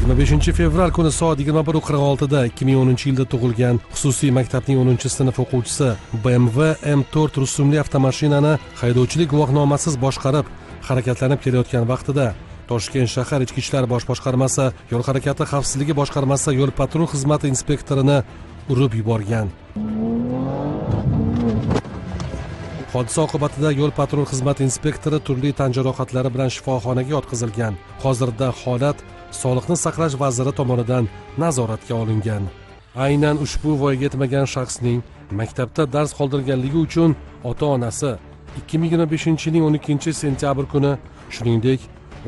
25 fevral kuni soat 21:46 da 2010-yilda tug'ilgan xususiy maktabning 10-sinf o'quvchisi BMW M4 rusumli avtomashinani haydovchilik guvohnomasiz boshqarib harakatlanib kelayotgan vaqtida Toshkent shahar Ichki ishlar bosh boshqarmasi yo'l harakati xavfsizligi boshqarmasi yo'l patrul xizmati inspektorini urib yuborgan. Hodisa oqibatida yo'l patrul xizmati inspektori turli tan jarohatlari bilan shifoxonaga yotqizilgan. Hozirda holat Sog'liqni saqlash vaziri tomonidan nazoratga olingan. Aynan ushbu voyaga yetmagan shaxsning maktabda dars qoldirganligi uchun ota-onasi 2025-yilning 12 sentyabr kuni, shuningdek,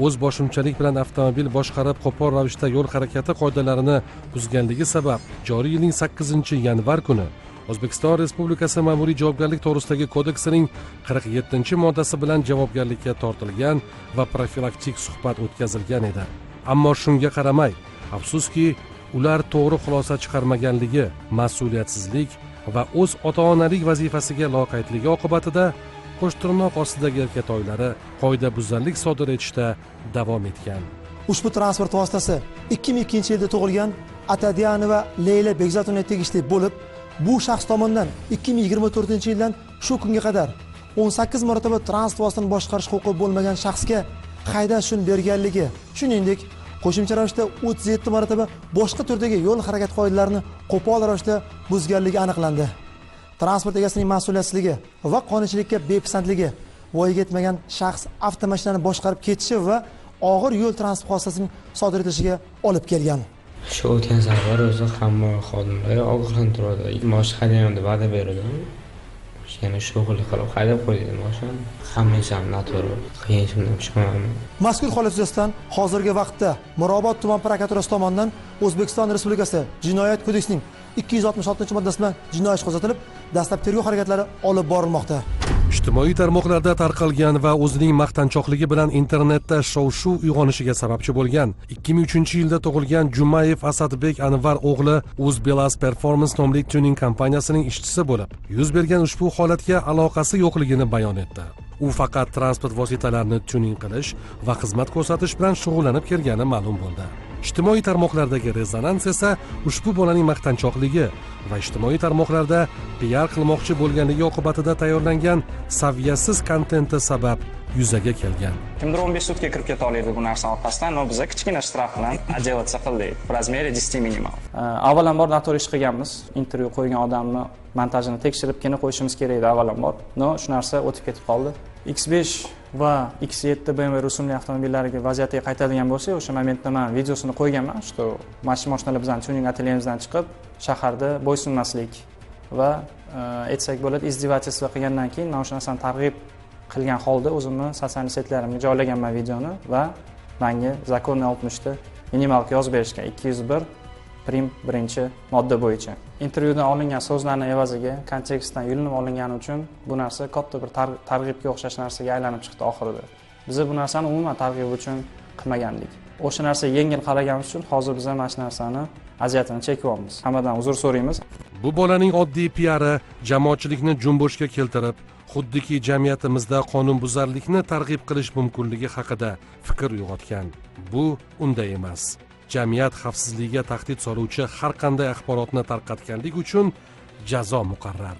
o'z boshimchalik bilan avtomobil boshqarib qo'pol ravishda yo'l harakati qoidalarini buzganligi sabab joriy yilning 8 yanvar kuni O'zbekiston Respublikasi Ma'muriy javobgarlik to'g'risidagi kodeksining 47-moddasi bilan javobgarlikka tortilgan va profilaktik suhbat o'tkazilgan edi. Ammo shunga qaramay, afsuski, ular to'g'ri xulosa chiqarmaganligi, mas'uliyatsizlik va o'z ota-onalik vazifasiga loqaydligi oqibatida qo'shtirnoq ostidagi erkatoylari qoidabuzarlik sodir etishda davom etgan. Ushbu transport vositasi 2002-yilda tug'ilgan Atadyanova Leyla Bekzodovnaga tegishli bo'lib, bu shaxs tomonidan 2024-yildan shu kunga qadar 18 marotaba transport vositasini boshqarish huquqi bo'lmagan shaxsga haydash uchun berganligi, shuningdek, qo'shimcha ravishda 37 marotaba boshqa turdagi yo'l harakati qoidalarini qo'pol ravishda buzganligi aniqlandi. Transport egasining mas'uliyatsizligi va qonunchilikka bepisandligi, voyaga yetmagan shaxs avtomashinani boshqarib ketishi va og'ir yo'l transport hodisasining sodir etilishiga olib kelgan. Shu o'tgan safar o'zi hamma xodimlar ogohlantirdi. Mosh haydayman deb va'da berdim. Yana shughul qilib haydab qo'ydim moshinani. Hamma isham noto'g'ri. Qiyin shundan pushmonman. Mazkur holat yuzasidan hozirgi vaqtda Mirobod tuman prokuraturasi tomonidan O'zbekiston Respublikasi Jinoyat kodeksining 266-moddasi bilan jinoiy ish qo'zg'atilib, dastlab tergov harakatlari olib borilmoqda. Ijtimoiy tarmoqlarda tarqalgan va o'zining maqtanchoqligi bilan internetda shov-shuv uyg'onishiga sababchi bo'lgan 2003-yilda tug'ilgan Jumayev Asadbek Anvar o'g'li Uzbelas Performance nomli tuning kompaniyasining ishchisi bo'lib, yuz bergan ushbu holatga aloqasi yo'qligini bayon etdi. U faqat transport vositalarini tuning qilish va xizmat ko'rsatish bilan shug'ullanib kelgani ma'lum bo'ldi. Ijtimoiy tarmoqlardagi rezonans esa ushbu bolaning maqtanchoqligi va ijtimoiy tarmoqlarda PR qilmoqchi bo'lganligi oqibatida tayyorlangan saviyasiz kontenti sabab yuzaga kelgan. Kimdir 15 sutka kirib keta oladi bu narsa orqasidan, но biz kichkina shtraf bilan отделаться qildik в размере 10 minimal. Avvalambor noto'g'ri ish qilganmiz. Intervyu qo'ygan odamni montajini tekshiribgina qo'yishimiz kerak edi avvalambor. Но shu narsa o'tib ketib qoldi. X5 va X7 BMW rusumli avtomobillariga vaziyatiga qaytadigan bo'lsak, o'sha momentda men videosini qo'yganman, что mana shu mashinalar bizning tuning atelyemizdan chiqib, shaharda bo'ysunmaslik va aytsak bo'ladi, издевательство qilgandan keyin men o'sha narsani targ'ib qilgan holda o'zimni sotsial setlarimga joylaganman videoni va menga законный 60 ta minimalka yozib berishgan 201 prim 1 modda bo'yicha. Intervyudan olingan so'zlarning evaziga kontekstdan yulinib olingani uchun bu narsa katta bir targ'ibga o'xshash narsaga aylanib chiqdi oxirida. Biz bu narsani umuman targ'ib uchun qilmagandik. O'sha narsaga yengil qaraganimiz uchun hozir biz mana shu narsani aziyatini chekyapmiz. Hammadan uzr so'raymiz. Bu bolaning oddiy piari jamoatchilikni jumbushga keltirib, xuddiki jamiyatimizda qonunbuzarlikni targ'ib qilish mumkinligi haqida fikr uyg'otgan. Bu unday emas. Jamiyat xavfsizligiga tahdid soluvchi har qanday axborotni tarqatganlik uchun jazo muqarrar.